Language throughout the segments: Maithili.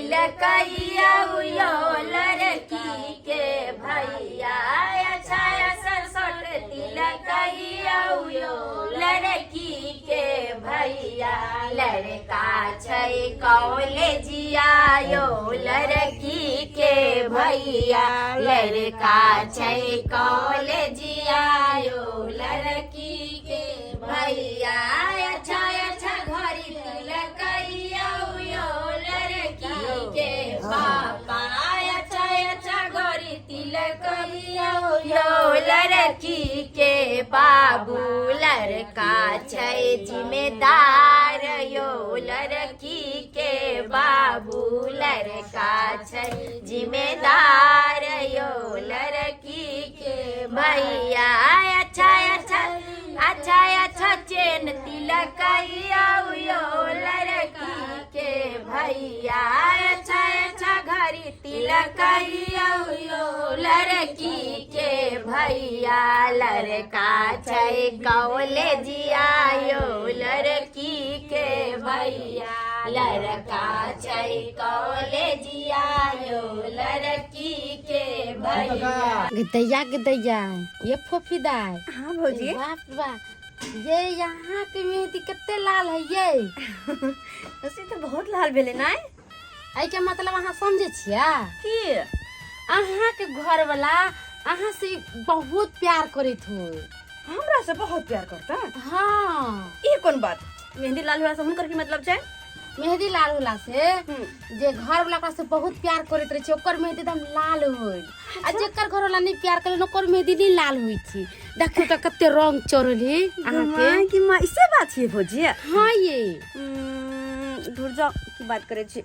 तिलक यो लड़की के भैया, अच्छा सरसोट तिलक यो लड़की के भैया। लड़का छै कॉलेजिया यो लड़की के भैया, लड़का छै कॉलेजिया यो लड़की के भैया। अच्छा अच्छा घड़ी तिलक यो लड़की के पापा, अच्छा अच्छा घड़ी तिलक यो लड़की के बाबू। लड़का छै जिम्मेदार यो लड़की के बाबू, लड़का छै जिम्मेदार यो लड़की के भैया। अच्छा अच्छा अच्छा अच्छा चेन तिलक यो लड़की के भैया, अच्छा अच्छा घड़ी तिलक यो लड़की के भैया। लड़का छै कॉलेजिया यो लड़की के भैया, लड़का छै कॉलेजिया यो लड़की के भैया। दैया के दैया, ये फोफी दाई। हाँ भौजी। बाप रे बाप, ये यहाँ के मेहंदी कते लाल है ये। वैसे तो बहुत लाल भेलै ना। एहि के मतलब अहाँ समझे छियै की? अहाँ के घर वाला अहाँ से बहुत प्यार करैत हो। हमरा से बहुत प्यार करता? हाँ। ई कोन बात, मेहंदी लाल होला से हुनकर की मतलब छै? मेहंदी लाल होला से जे घर वाला ओकरा से बहुत प्यार करैत रहे छै ओकर मेहंदी एकदम लाल होय, आ जेकर घर वाला नहीं प्यार करे ओकर मेहंदी नहीं लाल होय छै। देखियौ तऽ कते रंग चढ़ल है अहाँके। माँ की माँ, इसे बात छियै भौजी? हाँ ये। धुर जाओ, की बात करै छी,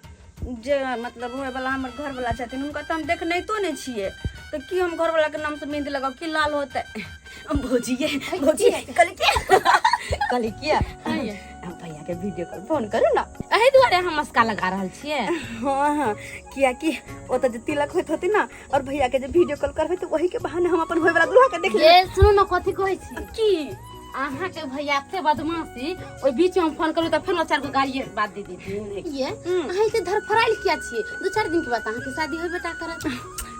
जे मतलब होय वाला हमर घर वाला छथिन हुनका तऽ हम देखनैतो नहि छियै, तऽ की हम घर वाला के नाम से मेहंदी लगाउ की लाल होतै? भौजी ये भौजी, कहली की, कहली की हम भैया के वीडियो कॉल फोन करू ना। एहि दुआरे हम मस्का लगा रहल छियै। हाँ हाँ, कियाकि ओतऽ जे तिलक होइत होतै ना और भैया के जे वीडियो कॉल करबै तऽ वही के बहाने हम अपन होय वाला दूल्हा के देख लेबै। ये सुनू ने, कथी कहै छी? की? अहाँ के भैया एते बदमाशी, ओहि बीच में हम फोन करू तऽ फेर चार गो गाड़िए बात दे देती। ये अहाँ एते धरफड़ायल किया छियै? दू चारि दिन के बाद अहाँ के शादी होय बेटा करत।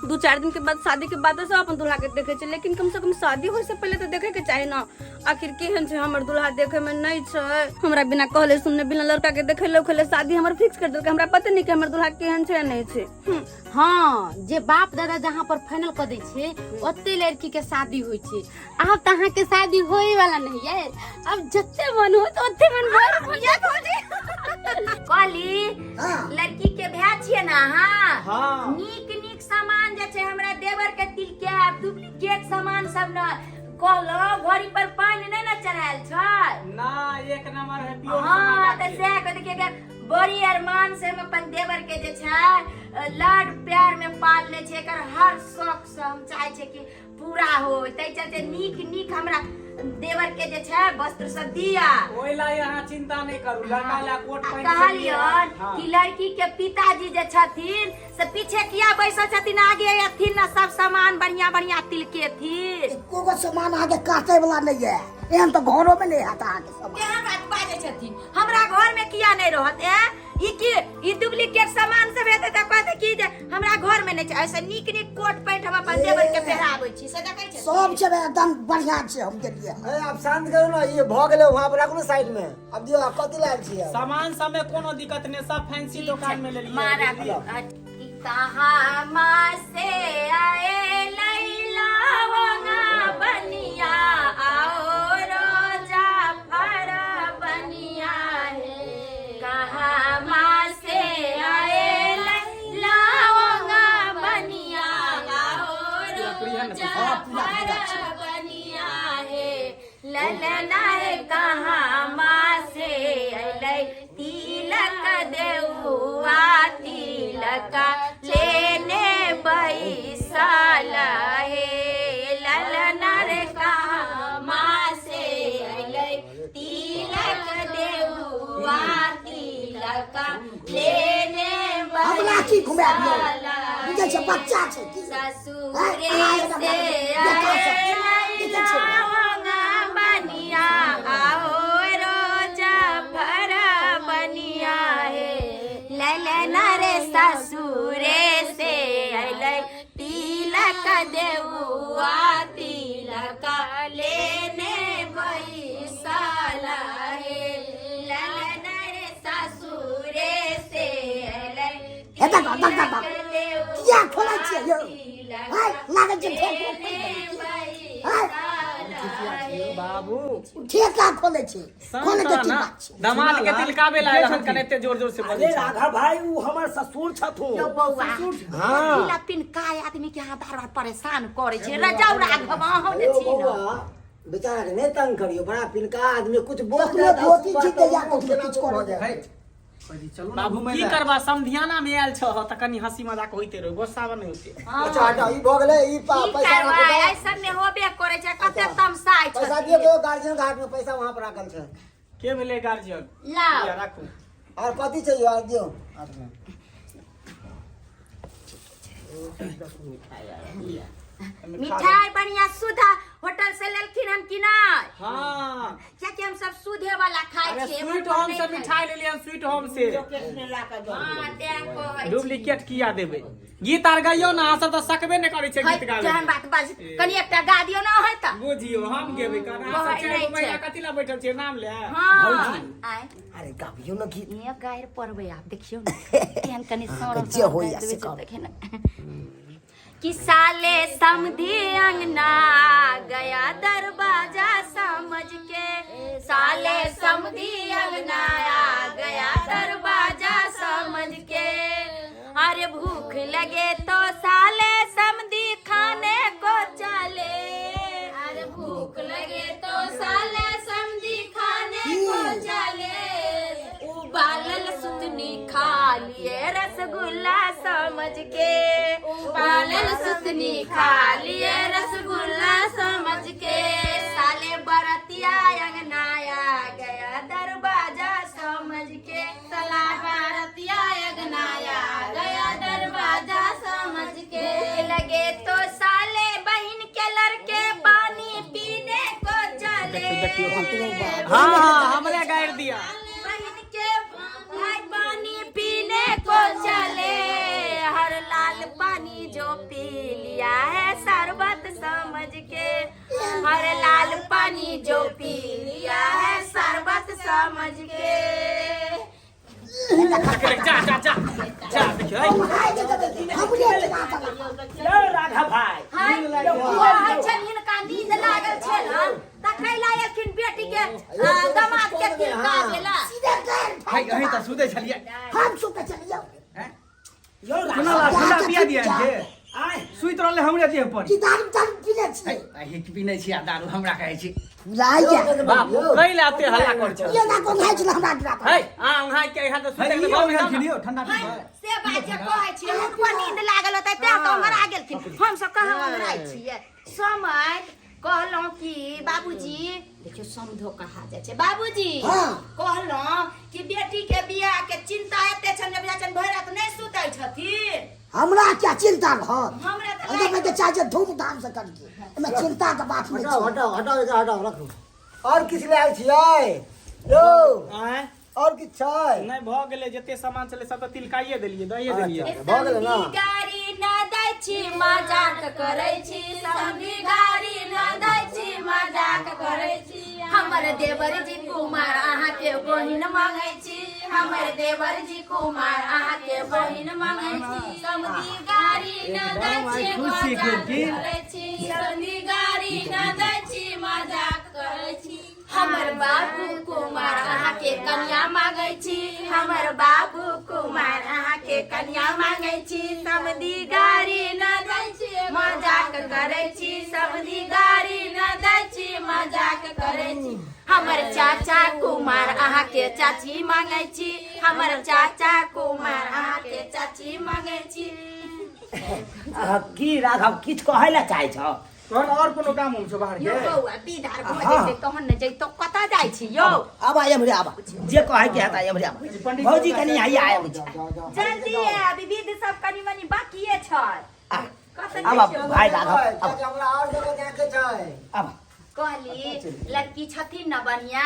दू चारि दिन के बाद शादी के बाद सब अपन दूल्हा के देखे छै, लेकिन कम से कम शादी होय से पहले तो देखे के चाही ना, आखिर केहन छै हमर दूल्हा। देखे में नहीं छै, हमरा बिना कहले सुनने बिना लड़का के देखे ले शादी हमर फिक्स कर देलकै, हमरा पते नहीं कि हमर दूल्हा केहन छै या नहीं छै। हाँ, जे बाप दादा जहाँ पर फाइनल कर दै छै ओते लड़की के शादी होइ छै। आब तऽ अहाँ के शादी होए वाला नहीं है, अब जते मन हो तो ओते मन भर। कहली हाँ। लड़की के भाय छियै ना अहाँ? हाँ। नीक नीक सामान जे छै हमरा देवर के तिलके आब डुप्लीकेट सामान सब न कहलो, घड़ी पर पानि नहि ने चढ़ायल छै। ना, एक नंबर है प्योर। हाँ तऽ सएह कहै कि बड़ी अरमान से हम अपन देवर के जे छै लाड प्यार में पालने छै, एकर हर शौक से हम चाहे छै कि पूरा हो, ताहि चलते नीक नीक हमरा देवर के जे छै वस्त्र सब दिया। ओहि ला अहाँ चिंता नहीं करू, लड़का ला कोट आ पैंट। कहलियन हाँ। कि लड़की के पिताजी जे छथिन से पीछे किया बैसल छथिन, आगे अथिन ना, सब सामान बढ़िया बढ़िया तिलकेथिन। एको गो सामान अहाँके काटे वाला नहीं है, एहन तऽ घरो में नहीं हैत अहाँके सामान। केहन बात बाजै छथिन, हमरा घर में किया नहीं रहत? ए ई की ई डुप्लीकेट सामान सब हेतै तऽ कहतै कि जे हमरा घर में नहीं छै। ऐसे नीक नीक कोट पैंट हम अपन देवर के पहिराबै छी से देखै छै। सब छै एकदम बढ़िया छै, हम देलियै। ए, आब शांत करू ना, ये भऽ गेलै, वहाँ पर राखू ने साइड में। अब दियौ, आब कथी लायल छियै? सामान सब में कोनो दिक्कत नहीं, सब फैंसी दुकान में लेलियै। मारा बुझलियै? कहाँ माँ से आए लैला वंगा बनिया, आओ रोजा फर बनिया है। कहाँ माँ से आए लैला वंगा बनिया, आओ रोजा फर बनिया है। ललना है कहाँ माँ से अलै तिलक देउआ, तिलक लेने बैसल हे। ललना रे कहाँ माँ से अलै तिलक देउआ, तिलक लेने हमरा की घुमा दियौ? बैसल। बुझै छै बच्चा छै की? ससुरे अहाँ एकदम से बेकार सब आए छै। देखै छियै ने? लैला बनिया, आओ रोजा भरा बनिया हे। ललना रे। ससुरे से अइलै तिलक देउआ तिलक लेने बैसल हे ललन रे ससुरे से अइलै हे देख, देख, देख, देख। किया खोलै छियै यौ? हाय, लागै छै ठेक हाय, बाबू ठेका खोलै छै खोलै के की बात छै दमाद के तिलकाबे ला आयल हन कने एते जोर जोर से अरे बजै छै राघव भाई उ हमर ससुर छथुन यौ बौआ हाँ। पीला पिनकाय आदमी के अहाँ बार बार परेशान करै छी रजाउ राघव अहूँ जे यौ छी ने बौआ बेचारा के नहि तंग करियौ बड़ा पिनका आदमी कुछ बोल कखनो धोती छी दैया कखनो किछु करै जाए बाबू की करबा समधियाना में आयल छह त कनी हंसी मजाक होइते रहो गुस्सा नहि होते अच्छा हटाओ ई भऽ गेलै ई की पैसा करबै राखू एहि सबमे होबे करै छै कते तमसाइ पैसा छथिन दियौ तो गार्जियन के हाथ में पैसा वहां पर राखल छै के भेलै गार्जियन लाउ लिअ, राखू और कथी चाहिए और दियौ हाथ में मिठाई बढ़िया सुधा होटल से लेलखिन हन कि नहि हाँ कियाकि हम सब सुधे वाला खाइ अरे छियै स्वीट होम से मिठाई ले लियन स्वीट होम से हां तें कहै छी डुप्लीकेट किया देबै गीत आर गाइयो ना अहाँ सब तऽ सकबे नहि करै छै है, गीत गाबै जेहन बात बाज कनि एकटा गा दियौ ना है तऽ बुझियो हम गेबै कना अहाँ सब कहै चारि नहि गो महिला छै। कथी ला बैठल छियै नाम ले हाँ आय अरे गाबियौ ने गीत ये गायर पढ़बै आब देखियौ ने केहन कनि अहाँके सौरभ जे होइए से करू। देखे ने कि साले समधी अंगना गया दरवाजा समझ के साले समधी अंगना गया दरवाजा समझ के अरे भूख लगे तो साले समधी खाने को चले अरे भूख लगे तो साले समधी खाने को चले उबालल सुतनी खा लिए रसगुल्ला समझ के उबालल सुतनी खा लिए रसगुल्ला समझ के साले बरतिया अंगनाया गया दरवाजा समझ के साला बरतिया अंगनाया गया दरवाजा समझ के भूख लगे तो साले बहन के लड़के पानी पीने को चले हाँ हाँ हमरे गाइड दिया बहन के भाई पानी पीने को चले हर लाल पानी जो पी लिया है शरबत समझ के हर लाल पानी जो पी लिया है शरबत समझ के जा जा जा जा देखियो है। हमरे चला चला यौ राघव भाई हाय कहै छनि हिनका नींद लागल छै ने तऽ कैला एलखिन बेटी के दामाद के तिलका देला सीधे गैर हाय अहीं तऽ सुतै छलियै हम सुते चलियौ यौ सुनल राघव ठंडा पिया दिया के आय सुति रहलै हमरे देह पर की दारू तारू पीने छियै अहीं पीने छी आ दारू हमरा कहै छी फुलाइया बाबू कैला एते हल्ला करै छै ये ना कोन खाइ छलै हमरा गिरा है आ उहाँ के यहाँ तऽ सुतै के घर में जाउ ने। ठंडा हाय, से बात जे कहै छियै हुनको नींद लागल होतै तें तऽ ओंघरा गेलखिन हमसब कहाँ ओंघराइ छियै समय कहलहुँ कि बाबूजी देखियौ समधो कहा जाइ छै बाबूजी हाँ। कहलहुँ कि बेटी के बियाह के चिंता एते छनि जे बुझाइ छनि भरि राति नहि सुतै छथिन हमरा क्या चिंता रहत हमरा तऽ अगर मैं चाहे छै धूमधाम से करिए एहिमे चिंता के बात नहीं हटाओ छै हटाओ हटाओ एकरा हटाओ रखू और किछु ले आयल छियै यौ आँय और किछु छै नहि भऽ गेलै जते सामान छलै सब तऽ तिलकाइए देलियै दइए देलियै अच्छा, भऽ गेलै ने समधी गारी न दै छी मजाक करै छी समधी गारी न दै छी मजाक करै छी हमर देवर जी कुमार अहाँके बहिन मांगै छी हमर देवर जी कुमार अहाँके बहिन मांगै छी समधी गारी न दै छी मजाक करै छी समधी गारी न दै छी मजाक करै छी हमर बाबू कुमार अहाँके कन्या मांगै छी हमर बाबू कुमार अहाँके कन्या मांगै छी समधी गारी न दै छी मजाक करै छी समधी गारी न दै छी मजाक करै छी हमर चाचा कुमार अहाँके चाची मांगै छी हमर चाचा कुमार अहाँके चाची मांगै छी अहाँ की राघव किछु कहै लए चाहै छौ तहन और कोनो काम उम छौ बाहर यौ के बौआ बिधार भऽ जेतै तहन ने जैतौ कतऽ जाइ छी यौ आब आय हमरे आब जे कहै के हेतै हमरे आब भौजी कनि आइया आबै छै जल्दी आबी विध सब कनि मनि बाकिए छै आ, कतऽ आब जाइ छी भाई राघव आब कियाकि हमरा और जगह जाके छै आब कहली लड़की छथिन न बढ़िया।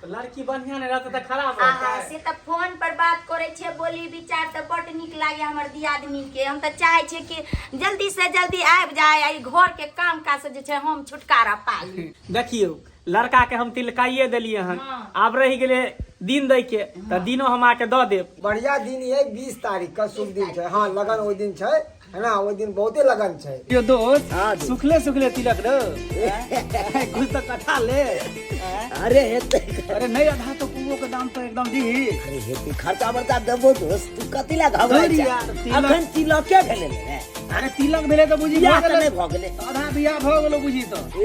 लड़की बढ़िया नहीं रहते तऽ खराब आहा रहतै। से तऽ फोन पर बात करै छियै, बोली विचार तऽ बड नीक लागे हमर दियादनी के। हम तऽ चाहै छियै कि जल्दी से जल्दी आबि जाय आ ई घर के काम काज से जे छै हम छुटकारा पाली। देखियौ लड़का के हम तिलकाइए देलियै हन, आब रहि गेलै दिन दै के, तऽ दिनो हम आके दऽ देब। बढ़िया दिन ये 20 तारीख का शुभ दिन छै। हाँ लगन ओहि दिन छै है ना, ओहि दिन बहुते लगन छै। यो दोस्त सुखले सुखले तिलक रो कुछ तो कथा ले। अरे हेतै। अरे नहीं आधा तो कुओ के दाम तो एकदम दी। अरे हेतै खर्चा बर्चा देबो दोस्त, तू कथी ला घबराइ धुर छै? यार, तिलक- अखन तिलके भेलै ने। अरे तिलक भेलै तऽ बुझी बियाह भऽ तऽ गेलै। नहि भऽ गेलै। आधा बियाह भऽ गेलो बुझी तो। ए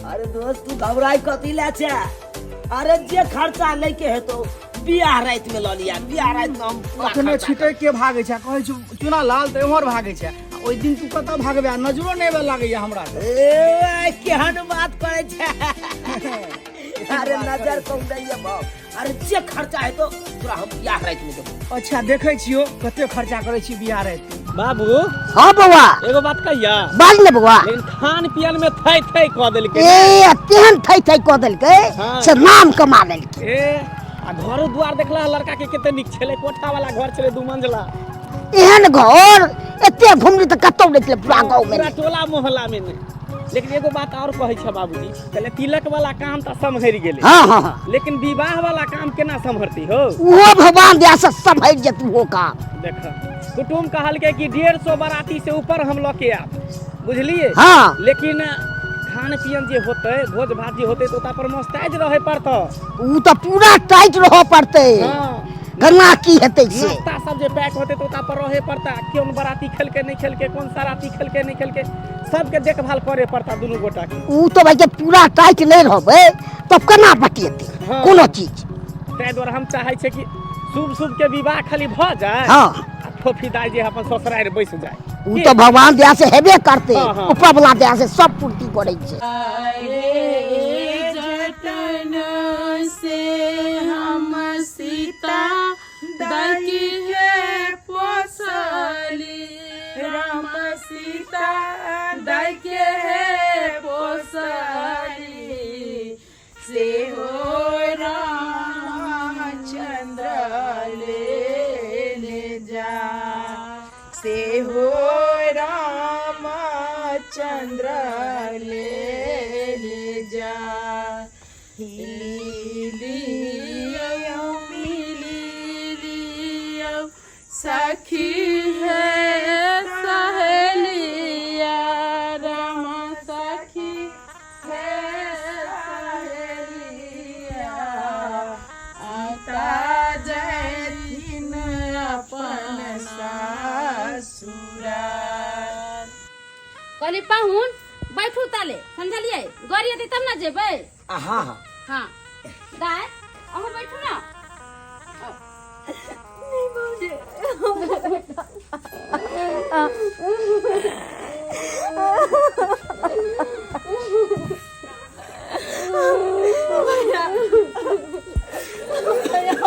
अरे दोस्त तू घबराइ कथी ला छै? अरे जे खर्चा लैके हेतौ बियाह राति में लऽ लिया, बियाह राति में हम पूरा अखने खर्चा छिटक के भागै छै, कहै छै चुना लाल तऽ एम्हर भागै छै, आ ओहि दिन तू कतऽ भागबै? आ नजरो नहि आबऽ लागैया हमरा तऽ। ए केहन बात करै छै? अरे नजर कम दैया बाप। अरे जे खर्चा हेतौ तोरा हम बियाह राति में देबौ। अच्छा देखै छियौ कते खर्चा करै छी बियाह राति में। बाबू। हाँ बौआ। एगो बात कहिया? बाज ने बौआ। लेकिन खान पियन में थै थै कऽ देलकै। ए तेहन थै थै कऽ देलकै हाँ। से नाम कमा लेलकै। ए आ घरो द्वार देखला लड़का के कते नीक छलै, कोठा वाला घर छलै 2 मंजिला। एहन घर एते घुमली तऽ कतौ नहि छलै पूरा गाँव में। पूरा टोला मोहल्ला में नहि। लेकिन एगो बात और कहै छै बाबूजी, कहले तिलक वाला काम तऽ सम्हरि गेलै। हाँ, हाँ, हाँ। लेकिन विवाह वाला काम केना सम्हरती हो? उहो भगवान दया से सम्हरि जेतै उहो काम। देख कुटुम कहलकै कि 150 बाराती से ऊपर हम लऽ के आब, बुझलिए? हाँ। लेकिन खान पियन जे होतै, भोज भात जे होतै, तऽ ओता पर मोस्तैज रहै पड़तौ। उ तऽ पूरा टाइट रहऽ पड़तै। हाँ। गन्ना की हेतै से? नाश्ता सब जे पैक होतै तऽ ओता पर रहे पड़ता। कोन बाराती खेलकै नहि खेलकै, कोन सराती खेलकै नहि खेलकै, सबके देखभाल करे पड़ता दुनू गोटा के। उ तऽ भाई जब पूरा टाइट नहि रहबै तब केना बतियेतै हाँ। कोनो चीज। ताहि दुआरे हम चाहै छियै कि शुभ शुभ के विवाह खाली भऽ जाय। हाँ। आ फोफी दाइ जे अपन ससुरारि बैस जाय। उ तऽ भगवान दया से हेबे करतै, हाँ, हाँ। ऊपर वाला दया से सब पूर्ति करै छै। जतन से हम सीता दाई के पोसली, राम सीता दाई के पोसली, से हो रामचंद्र ले जा, से हो रामचंद्र ले जा। लियो मिली लियो सखी है सहेलिया, राम सखी है सहेलिया, आता जयथिन अपन सासुरा। कहली पाहुन बैठू ताले, समझलिए? गाड़ी एतै तब ना जेबै। हाँ हाँ हाँ दाय अहूँ बैठू ना। नहीं भौजी। भैया भैया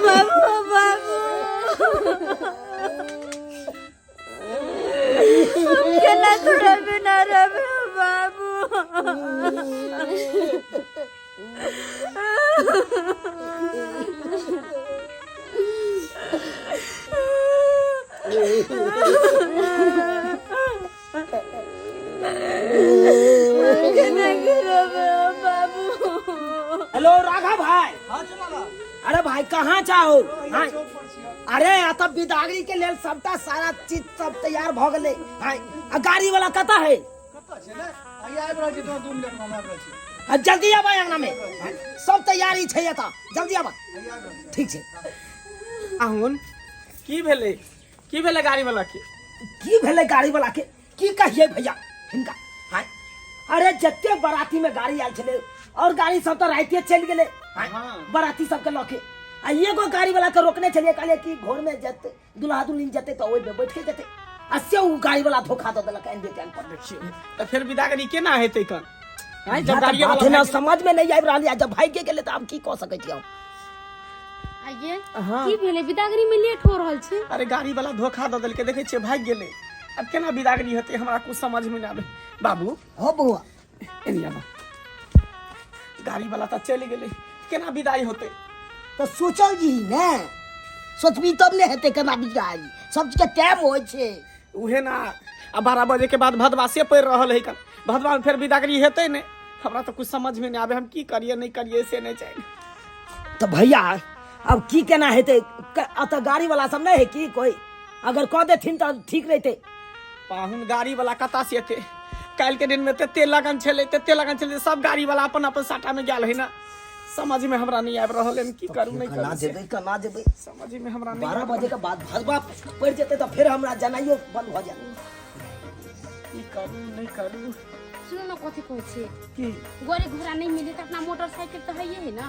बाबू बाबू केना तोरा बिना रहबे बाबू। केना रहबे बाबू। हेलो राघव भाई। अरे भाई कहाँ चाहो? हाँ। अरे अतः बिदागरी के लेल सबटा सारा चीज सब तैयार भ गेलै। हाँ, आ गाड़ी वाला कतऽ है? आ जल्दी आबा अंगना में, हाँ, सब तैयारी छै एतऽ, जल्दी आबा। ठीक छै। अहुन की भेलै, की भेलै गाड़ी वाला के? की भेलै गाड़ी वाला के की कहिए भैया हिनका। हाँ, अरे जते बराती में गाड़ी आयल छलै और गाड़ी सब तो राइते चलि गेलै। हाँ, बराती सबके लऽ के आ एगो गाड़ी वाला के रोकने छलियै, कहलियै कि घोर में जते दुल्हा दुल्हिन जते तऽ ओहिमे बैठ के जते, आ से उ गाड़ी वाला धोखा दऽ देलक एन टाइम पर। देखियौ तऽ फेर विदागरी केना हेतै कन? आँय, जब तऽ गाड़िए बात वाला है ना, भागि गेलै। समझ में नहीं आबि रहल है, जब भागि गेलै तऽ आब की कऽ सकै छी हम? आइए हाँ। की भेलै, विदागरी में लेट हो रहल छै? अरे गाड़ी वाला धोखा दऽ देलकै, देखै छियै भागि गेलै, आब केना विदागरी हेतै हमरा कुछ समझ में नहि आबै। बाबू। हो बौआ। एनी आबा, गाड़ी वाला तऽ चलि गेलै, केना विदाई होतै? तऽ सोचल जी ने, सोचबी तब ने हेतै केना विदाई, सब चीजके टाइम होइ छै। उहे ना, आ 12 बजे के बाद भदवा से पड़ि रहल है कन, भदवा में फेर विदागरी हेतै नहि। हमरा तऽ कुछ समझ में नहि आबै, हम की करिए नहि करिए से नहि चाही। तऽ भैया अब की केना हेतै? एतऽ गाड़ी वाला सब नहि है की कोई? अगर कऽ देथिन तऽ ठीक रहितै। पाहुन गाड़ी वाला कतऽ से एतै? काल्हि के दिन में तते लगन छलै, तते लगन छलै, सब गाड़ी वाला अपन अपन साटा में गेल है ना। समझ में हमरा नहीं आबि रहल है, की करू नहीं केना करू से। जेबै, केना जेबै? समझ में हमरा नहीं 12 आबि बजे के बाद भदवा पड़ि जेतै तऽ फेर हमरा जनाइयो बंद भऽ जायत। की करू नहीं करू। सुनू ने, कथी कहै छी? की? गाड़ी घोड़ा नहीं मिले तऽ अपना मोटरसाइकिल तऽ है है ना।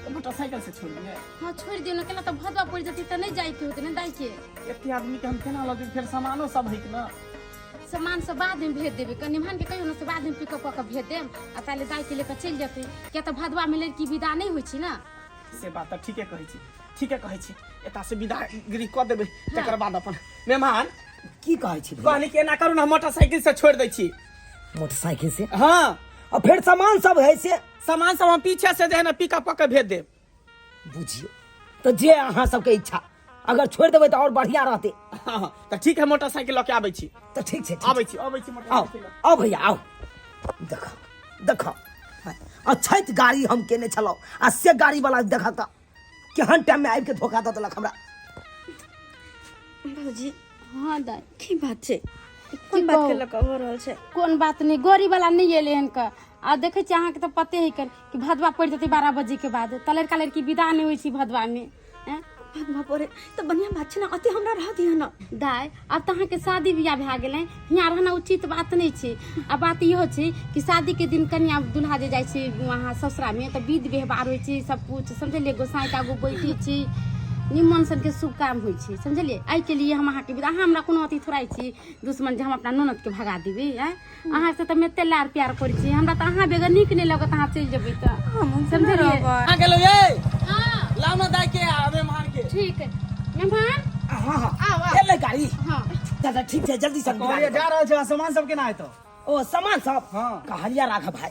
तऽ मोटरसाइकिल से छोड़ दिए? हाँ छोड़ दियौ ने, केना तऽ भदवा पड़ि जेतै तऽ नहि जाइके होतै ने दाइके। एते आदमी के हम केना लऽ जेबै? फेर सामानो सब है ना। सामान सब बाद में भेज देबै, कनि मेहमान के कहियो ने से बाद में पिकअप कऽ के भेज देब, आ ताले दाइ के लेके चलि जेतै, किया तऽ भदवा में लड़की विदा नहि होइ छै ना। से बात तऽ ठीके कहै छी, ठीके कहै छी। एतऽ से विदागिरी कऽ देबै तकर बाद अपन मेहमान। की कहै छी भैया? कहली कि एना करू ने, हम मोटरसाइकिल से छोड़ि दै छी। मोटरसाइकिल से? हाँ। आ फेर सामान सब है से? सामान सब हम पीछे से जे है ना पिकअप कऽ के भेज देब। बुझियौ तऽ जे अहाँ सबके इच्छा, अगर छोड़ि देबै तऽ और बढ़िया रहतै। हाँ, हाँ, तऽ ठीक है, मोटरसाइकिल लऽ के आबै छी। तऽ ठीक छै, ठीक आबै छी, आबै छी आउ मोटरसाइकिल लऽ। आउ भैया आउ। देखो देखो, अछैत गाड़ी हम केने छलहुँ आ से गाड़ी वाला देखा तऽ केहन टाइम में आबि के धोखा दऽ देलक हमरा। भौजी। हाँ दाइ। की बात छै, कोन बात के लऽ कऽ भऽ रहल छै? कोन बात नहि, गाड़ी वाला नहि एलै हन कऽ, आ देखै छियै अहाँके तऽ पते है कन कि भदवा पड़ि जेतै 12 बजे के बाद, तऽ लड़का लड़की विदा नहि होइ छै भदवा में। हैं? भदवा पड़े तऽ बढ़िआँ बात छै ने, अते हमरा रह दिअ ने। दाइ आब तऽ अहाँके शादी बियाह भए गेलै, हियाँ रहना उचित बात नहि छै। आ बात इहो छै कि शादीके दिन कनिया दुल्हा जे जाइ छै वहाँ ससुरामे तऽ विध व्यवहार होइ छै सब कुछ, समझलियै? गोसाइके आगू बैठै छै, निमन सनके शुभ काम होइ छै, समझलियै? एहिके लिए हम अहाँके विदा, अहाँ हमरा कोनो अथी थोड़ा छी दुश्मन जे हम अपना ननदके भगा देबै? आँय, अहाँ से तऽ हम एते लाड़ प्यार करै छी, हमरा तऽ अहाँ बेगर नीक नहि लगत, अहाँ चलि जेबै तऽ, समझलियै? कहाँ गेलौ ये? लाउ ना दाइ के आ मेहमान के। ठीक है मेहमान। हाँ हाँ आउ आउ। एलै गाड़ी। हाँ दादा ठीक छै, जल्दी से कहलियै जा रहल छै, सामान सब केना हेतौ? ओ सामान सब? हाँ। कहलिया राघव भाई,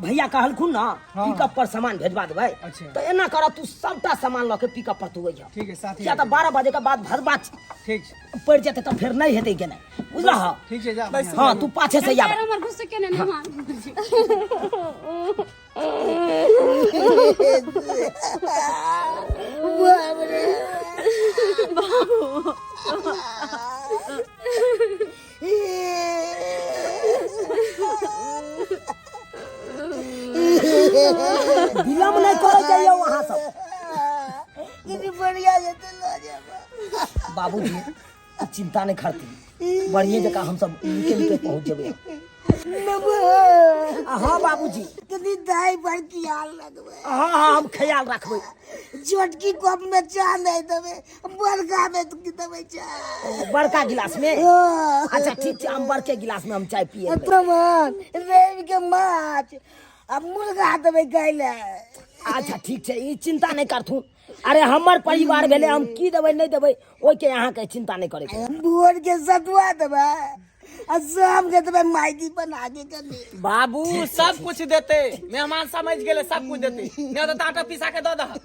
भैया कहलखुन ना हाँ। पिकअप पर सामान भेजवा देबै। अच्छा। तऽ एना कर, तू सबटा सामान लऽ के पिकअप पर तू अइह। ठीक है, साथ ही। किया तऽ 12 बजे के बाद भदवा ठीक छै। पड़ि जेतै तऽ फेर नहि हेतै गेनाइ, बुझलह? ठीक छै, जा। हाँ तू पाछे से आब। हमर घुस के ने मेहमान। विलम्ब नहि करै जाइयौ अहाँ सब। दीदी बढ़िया जेतै लऽ जाब। बाबूजी चिंता नहीं करती, बढ़िए जकाँ हम सब निके निके पहुँच जेबै। हाँ बाबूजी। कनी दाई पर ख्याल रखबै। हाँ हाँ हम ख्याल रखबै। छोटकी कप में चाह नहीं देबै, बड़का में देबै चाह। बड़का गिलास में? हाँ। अच्छा ठीक छै, हम बड़के गिलास में हम चाय पिए। तमन रवि के माछ आ मुर्गा देबै खाय लए। अच्छा ठीक छै, ई चिंता नहीं करथुन। अरे हमर परिवार भेलै, हम की देबै नहीं देबै ओहिके अहाँके चिंता नहीं करे के। भोर के सतुआ देबै आ शाम के देबै मैगी बना के कनी। बाबू सब कुछ देते, मेहमान समझ गेले, सब कुछ देते, नहीं तो आटा पिसा के दऽ दह।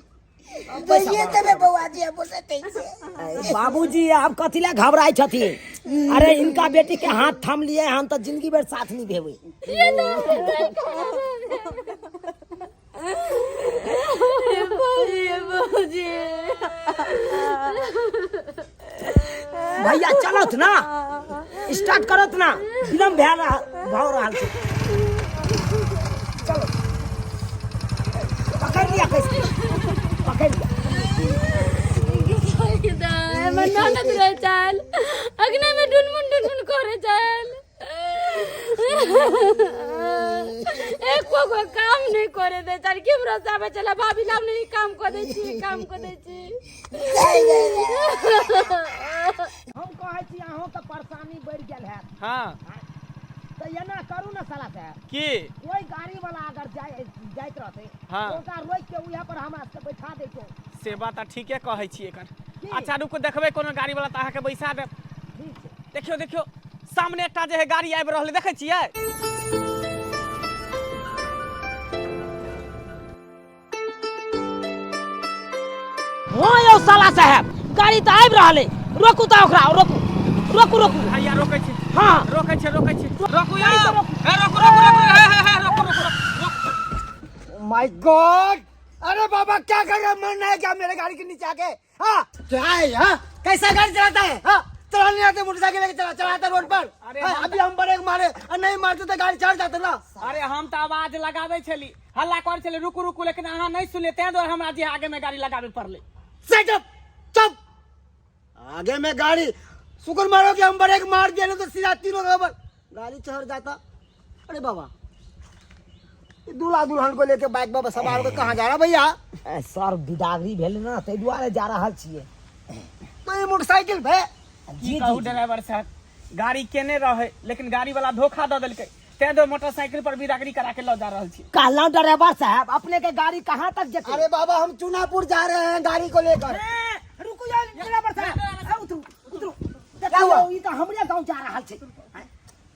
दैये देबै बौआ जी, हम बोलते छै। बाबूजी आप कथी ला घबराइ छथिन? अरे इनका बेटी के हाथ थाम लिए हम तो जिंदगी भर साथ निभेबै। भैया चलत ना, स्टार्ट करत ना, विलम्ब भए रहा भऽ रहल छै। चलो पकड़ लिया, कैसे पकड़ लिया। करैत रहै छल, अगने में डुनमुन डुनमुन करै छल। एको गो काम नहीं करे दे छल। केम्हरो से आबै छलै, भाभी लाउ ने ई काम कऽ दै छी, ई काम कऽ दै छी। हम कहै छी अहूँके परेशानी बढ़ि गेल हैत। हाँ। तऽ एना करू ने साला साहब। की? कोई गाड़ी वाला अगर जाइत रहतै, हाँ। तऽ ओकरा रोकि के उएह पर हमरा सबके बैठा दैतौ। से बात तऽ ठीके कहै छी एकर। की? अच्छा रुकू, देखबै कोनो गाड़ी वाला तऽ अहाँके बैसा देब। ठीक छै। देखियौ देखियौ, सामने एकटा जे है गाड़ी आबि रहल है, देखै छियै? हाँ यौ साला साहब, गाड़ी तऽ आबि रहल है, रोकू तऽ ओकरा, रोकू रोकू रोकू। भैया रोकै छी। हाँ। रोकै छी, रोकै छी, रोकू यौ। गाड़ी तऽ रोकू। हे, रोकू रोकू रोकू, हे हे हे, रोकू रोकू रोकू। My God, अरे बाबा क्या कर रहे हो? मरना है क्या मेरे गाड़ी के नीचे आके? हाँ क्या है? हाँ कैसा गाड़ी चलाता है? हाँ चला नहीं आते, मोटरसाइकिल लेके चला चलाता रोड पर। अरे हाँ, हम अभी हम ब्रेक मारे और नहीं मारते तो गाड़ी चढ़ जाते ना। अरे हम तो आवाज लगावे छली, हल्ला कर छली, रुकू रुकू, लेकिन अहाँ नहीं सुनले, तें दुआरे हमरा जे आगे में गाड़ी लगावे पड़ले। सेट अप, चुप, आगे में गाड़ी शुक्र मारो कि हम ब्रेक मार दिए, नहीं तो सीधा तीनों के ऊपर गाड़ी चढ़ जाता। अरे बाबा, ये दूल्हा दुल्हन को लेके बाइक बाबा सवार होकर कहाँ जा रहा भैया? सर बिदागरी भेल ना, ताहि दुआरे जा रहल छियै। तो ये मोटरसाइकिल पे की कहू ड्राइवर साहब, गाड़ी केने रहे लेकिन गाड़ी वाला धोखा दऽ देलकै, तें दो मोटरसाइकिल पर बिदागरी करा के लऽ जा रहल छी। कहलहुँ ड्राइवर साहब, अपने के गाड़ी कहाँ तक जेतै? अरे बाबा हम चुनापुर जा रहे हैं गाड़ी को लेकर। ए, रुकू जाओ ड्राइवर साहब, ए, उतरू उतरू। क्या देखियौ हुआ? ई तऽ हमरे गाँव जा रहल छै।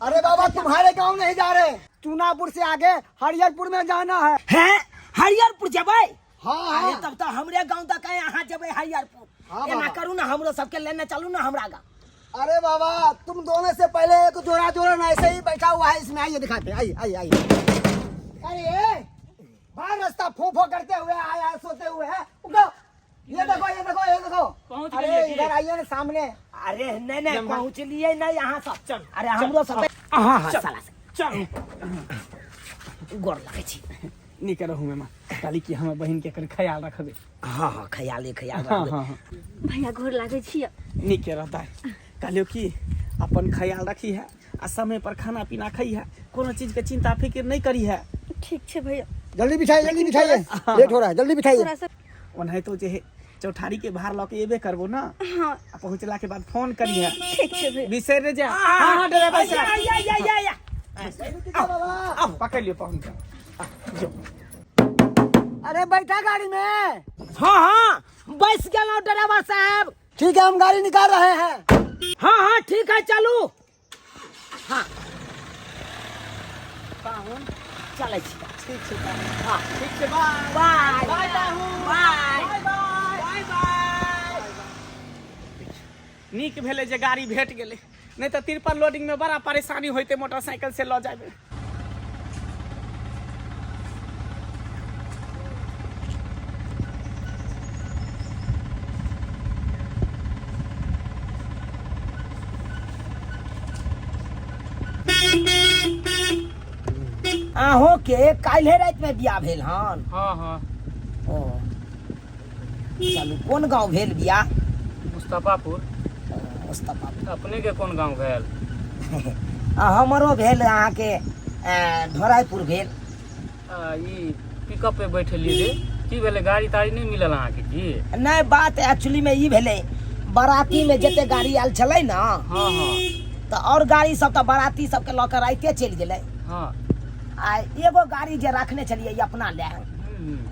अरे बाबा तुम्हारे गांव नहीं जा रहे, चुनापुर से आगे हरिहरपुर में जाना है। हैं, हरिहरपुर जेबै? हाँ, अरे हाँ। तब तो हमरे गांव तक है, अहाँ जेबै हरिहरपुर। हाँ, एना बाबा। करू ना, हमरो सबके लेने चलू ना हमरा गांव। अरे बाबा तुम दोनों से पहले एक जोड़ा जोड़ा ऐसे ही बैठा हुआ है इसमें, आइए दिखाते, आइए आइए आइए। अरे बाहर रास्ता फो फो करते हुए आया है, सोते हुए है। उठो, ये देखो ये देखो ये देखो। पहुंच अरे गेलिए की? इधर आइए ना सामने। अरे नहीं नहीं, जम्मा। पहुंचलिए नहीं यहाँ सब। चल, अरे चल, हमरो सब चल। हाँ हाँ चल, साला से चल। गोर लगै छी। नीक रहू मेमा, कहली कि हमर बहिन के कनि ख्याल रखबे। हाँ हाँ, ख्याले ख्याल हाँ, रखबै। हाँ, हाँ। भैया गोर लागै छी। नीके रहता है। कहलियो कि अपन ख्याल रखी है आ समय पर खाना पीना खाई है, कोनो चीज के चिंता फिक्र नहीं करी है। ठीक छै भैया। जल्दी बिठाइए, जल्दी बिठाइए, लेट हो रहा है, जल्दी बिठाइए। थोड़ा सा ओनाहितो जे है चौठारी के भार लऽ के एबे करबो ना। हाँ। आ पहुंचला के बाद फोन करी है। ठीक छै भैया। बिसरि नहि जा। हाँ, हाँ, ड्राइवर साहब। या, या, या, या। आओ, पकड़ लियो पहुंच जाओ। जो। अरे बैठा गाड़ी में। हाँ हाँ बैस गेलहुँ ड्राइवर साहब। ठीक है, हम गाड़ी निकाल रहे हैं। हाँ हाँ ठीक है, चलू। हाँ चलै छी। ठीक छै, हाँ। ठीक छै, बाय। बाय। बाय पाहुन। बाय। बाय, बाय। Bye, bye. नीक भेलै जे गाड़ी भेट गेलै, नहीं तऽ तिरपल लोडिंग में बड़ा परेशानी होइते मोटरसाइकिल से लऽ जायमे। अहों के काल्हे राति में बियाह भेल हन? हाँ हाँ। ओ चलू, कोन गांव भेल बियाह? मुस्तफापुर। मुस्तफापुर। अपने के कोन गांव भेल? आ, हमरो भेल अहाँके, ढोराईपुर भेल। ई पिकअप पे बैठलियै रे, की भेलै? गाड़ी ताड़ी नहि मिलल अहाँके की? नहि, बात एक्चुअली में ई भेलै, बाराती में जते गाड़ी आयल छलै ना, हाँ, हाँ। तऽ और गाड़ी सब तऽ बाराती सबके लऽ कऽ राइते चलि गेलै। हाँ। आ एगो गाड़ी जे रखने छलियै अपना लए,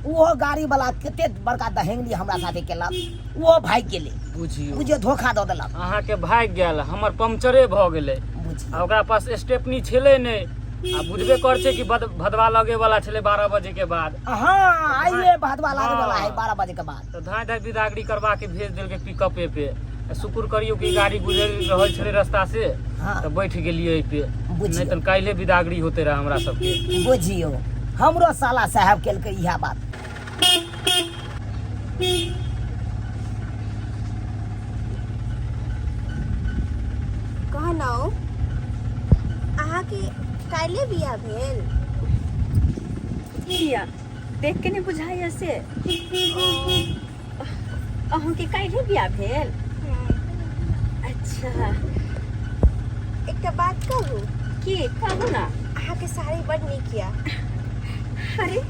ओहो गाड़ी वाला कते बड़का दहेंगली हमरा साथे केलक, ओहो भागि गेलै। बुझियौ। बुझियौ धोखा दऽ देलक। अहाँके भागि गेल, हमर पंक्चरे भऽ गेलै। बुझियौ। आ ओकरा पास स्टेपनी छलै नहि, आ बुझबे कर छै कि भदवा लगे वाला छलै 12 बजे के बाद। हाँ, आइए भदवा लागे वाला है हाँ। 12 बजे के बाद। तऽ धाँइ धाँइ बिदागरी करवा के भेज देलकै पिकअपे पे। आ शुक्र करियौ कि गाड़ी गुजरि रहल छलै रास्ता से, हाँ। तऽ बैठ गेलियै एहि पे, बुझियौ। नहि तऽ काल्हि बिदागरी होते रहे हमरा सबके। बुझियौ, हमरो साला साहब केलकै इएह बात। कहलहुँ अहाँके काल्हि बियाह भेल? किया देख के नहीं बुझाइया से? अहाँके काल्हि बियाह भेल? अच्छा एकटा बात कहू की कहू ना अहाँके साड़ी बड नीक यऽ अरे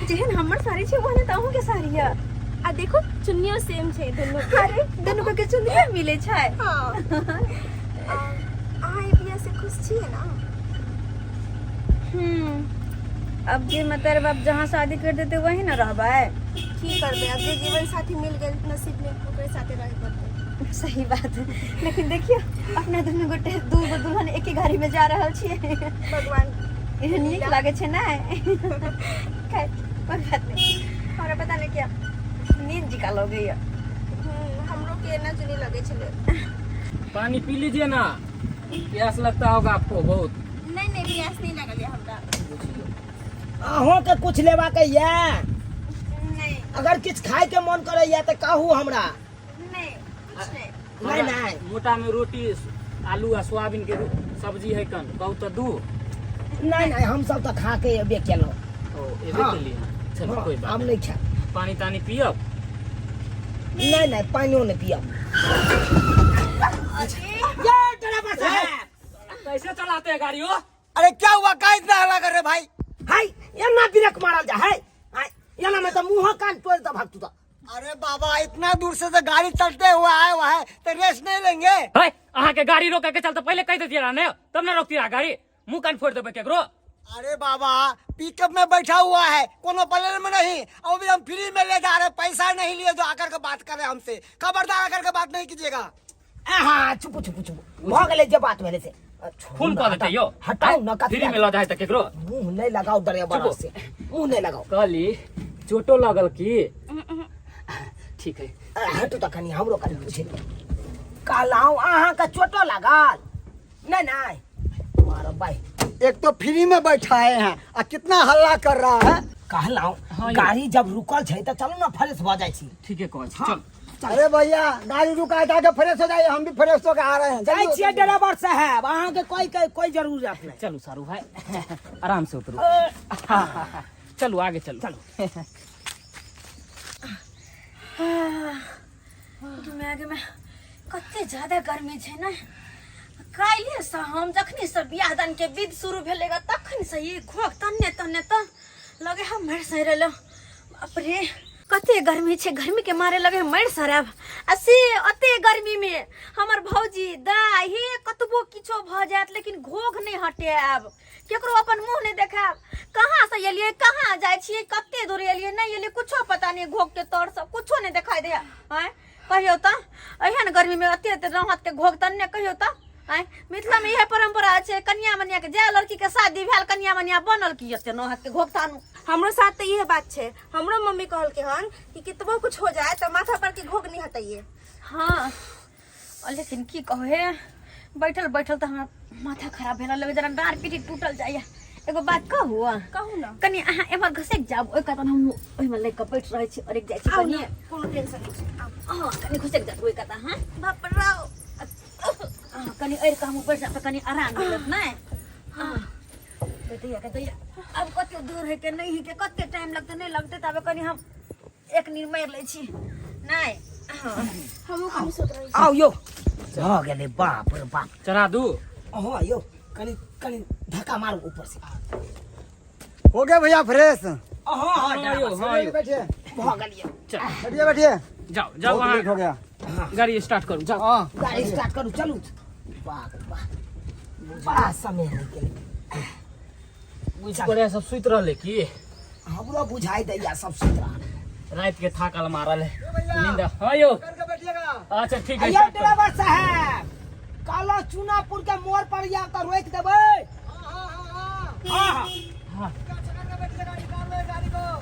जेहन हमर साड़ी छै ओहने तऽ अहूँके साड़ी यऽ आ देखो चुन्नियो सेम छै दुनू के अरे दुनू के चुन्नियो मिले छै हाँ अहाँ ई बियाह से खुश छियै ना अब जे मतर बाप जहाँ शादी कर देते वही ना रहबै की करबै अब जे जीवन साथी मिल गेल नसीब में ओकरे साथे रहे पड़तै सही बात है लेकिन देखियो अपना दुनू गोटे दू गो दुल्हन एके गाड़ी में जा रहल छियै भगवान एहन नीक लागै छै ने खैर कोई बात नहीं हमरा पता नहीं क्या नींद जिका लगैया हमरो के एना चुनी लगै छलै पानी पी लीजिए ना प्यास लगता होगा आपको बहुत नहीं नहीं प्यास नहीं लगल है हमरा अहों के कुछ लेवा के ये नहीं अगर किछ खाए के मन करे ये तो कहू हमरा नहीं कुछ नहीं नहीं नहीं मोटा में रोटी आलू आ सोयाबीन के सब्जी है कन कहू तो दू नहीं नहीं हम सब तो खा के एबे केलहुँ ओ एबे हाँ। के लिए चलो हाँ, कोई बात हम नहीं खाएब पानी तानी पियब नहीं नहीं पानियो नहीं पियब ये ड्राइवर साहब कैसे चलाते हैं गाड़ी हो अरे क्या हुआ का इतना हल्ला कर रहे भाई हाय एना ब्रेक मारल जा है हाय एना में तो मुंह कान तोड़ दे भाग तू तो अरे बाबा इतना दूर से तो गाड़ी चलते हुए आए हुआ है तो रेस्ट नहीं लेंगे है अहाँ के गाड़ी रोके के चलते पहले कह देतियै ने तब ना रोकती रहा गाड़ी मुंह कान फोड़ देबै केकरो अरे बाबा पिकअप में बैठा हुआ है कोनो प्लेन में नहीं और भी हम फ्री में ले जा रहे पैसा नहीं लिए जो आकर के बात कर रहे हमसे खबरदार आकर के बात नहीं कीजिएगा हाँ चुप चुप चुप भऽ गेलै जे बात भेलै से खून कऽ देतै यौ हटाउ न कथी फ्री में लऽ जाइ तऽ केकरो मुंह नहीं लगाओ ड्राइवर से मुंह नहीं लगाओ कहली चोटो लगल की ठीक है हटू तऽ कनि हमरो कनि पूछे कहलहुँ अहाँके चोटो लागल नहीं नहीं मारो भाई एक तो फ्री में बैठाए हैं आ कितना हल्ला कर रहा है कहलहुँ हाँ, यौ। गाड़ी जब रुकल छै तऽ चलू ने फ्रेश भऽ जाइ छी ठीके कहै छी चल अरे भैया गाड़ी रुका है जाके फ्रेश हो जाइए हम भी फ्रेश होकर आ रहे हैं जाइ जल्दी छियै ड्राइवर साहब अहाँके कोई कोई कोई जरूरत नहीं चलू सारू भाई आराम से उतरू चलू आगे चलू चलू गे माय कते ज्यादा गर्मी छै ने काल्हिसँ हम जखनीसँ बियाह दानके विध शुरू भेलै ग तखनसँ ई घोघ तन्ने तन्ने तऽ लगे हम मरि सहि रहलहुँ बाप रे कते गर्मी छै गर्मीके मारे लगे मरि सड़ब आ से ओते गर्मीमे हमर भौजी दाइ हे कतबो किछो भऽ जायत लेकिन घोघ नहि हटायब केकरो अपन मुँह नहि देखायब कहाँ से एलियै कहाँ जाइ छियै कते दूर एलियै नहि एलियै कुछो पता नहि घोघ के तर सब कुछो नहि देखाइ दैया आँय कहियौ तऽ एहन गर्मीमे एते एते रहत के घोघ तन्ने कहियौ तऽ आँय मिथिलामे इएह परम्परा छै कनिया मनिया के जाय लड़की के शादी भेल कनिया मनिया बनल की एते नहत के घोघ तानू हमरो साथ तऽ इहे बात छै हमरो मम्मी कहलकै हन कि कितबो कुछ हो जाए तऽ माथा पर के घोघ नहीं हटैये हाँ और लेकिन की कहू हे बैठल बैठल तऽ हमरा माथा खराब भेल लगे जेना डाँड़ पीठी टूटल जाइए एगो बात कहू कहू ना कनि अहाँ एम्हर घसकि जाउ ओहि कातन हम ओहिमे लागि कऽ बैठ रहै छी अड़कि जाइ छी आउ कनि ना कोनो टेंशन नहीं छै आउ हँ कनि घसकि जाउ ओहि कात अहाँ बाप राव हँ, कनि अड़ि कऽ हम बैठ जायब तऽ कनि आराम मिलत नहि हँ दैया के दैया आब कते दूर है के नहीं है के कते टाइम लगतै नहीं लगतै ताबे कनि हम एक नींद मारि लै छी नहि हँ हमहूँ कनि सुत रहै छी आउ यौ भऽ गेलै बाप रे बाप चढ़ा दू हँ यौ कनि कनि धक्का मारू ऊपर से हो गया भैया फ्रेश हाँ हाँ हाँ यौ हाँ यौ बैठिए भऽ गेलियै चल बैठिए बैठिए जाओ जाओ बहुत लेट हो वहाँ गया गाड़ी स्टार्ट करू जाओ हाँ गाड़ी स्टार्ट करू चलू बाप रे बाप बड़ा समय लागि गेलै बुझ पड़े सब सुति रहले की हमरो बुझाइ दैया सब सुति रहल रात के थाकल मारल है नींद हाँ यौ करके बैठिएगा अच्छा ठीक है अयौ स्टार्ट करू। ड्राइवर साहब काला चूनापुर के मोड़ पर या तऽ रोकि देबै हाँ हाँ हाँ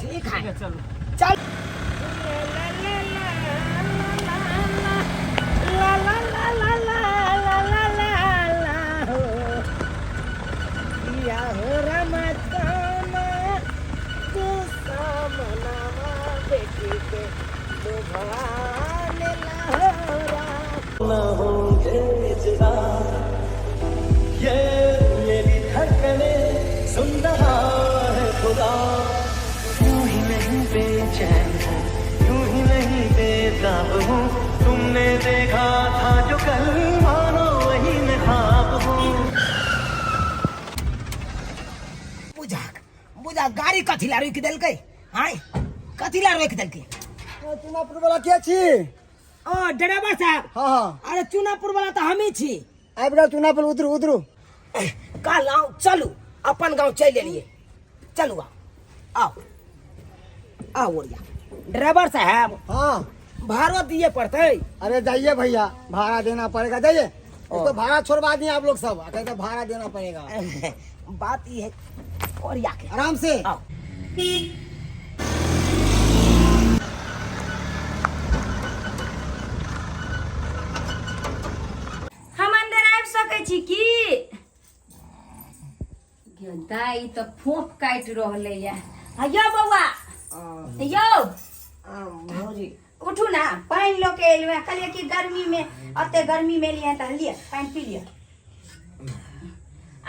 ठीक है ठीक है चलू चल ये मेरी धड़कनें सुन रहा है खुदा यूं ही नहीं बेचैन हूँ यूं ही नहीं बेताब हूँ तुमने देखा था जो कल बुझा गाड़ी कथी ला रोकि देलकै आय कथी ला रोकि देलकै चुनापुर वाला के छी ओ ड्राइवर साहब हाँ हाँ अरे चुनापुर वाला तऽ हमही छी आबि गेल चुनापुर उतरू उतरू कहलहुँ चलू अपन गाँव चलि एलियै चलू आउ आउ आओ ओरिया ड्राइवर साहब हाँ भाड़ो दिए पड़तै अरे जाइए भैया भाड़ा देना पड़ेगा जाइए एक तो भाड़ा छोड़वा दिए आप लोग सब कहते तो भाड़ा देना पड़ेगा बात ये है ओरिया के आराम से आओ हम अंदर आबि सकै छी की दाई तऽ फोफ काटि रहलै या यौ बौआ यौ भौजी उठू ना पानि लऽ के एलहुँ हेँ कहलियै कि गर्मीमे एते गर्मीमे एलियै हेँ तऽ लिअ पानि पी लिअ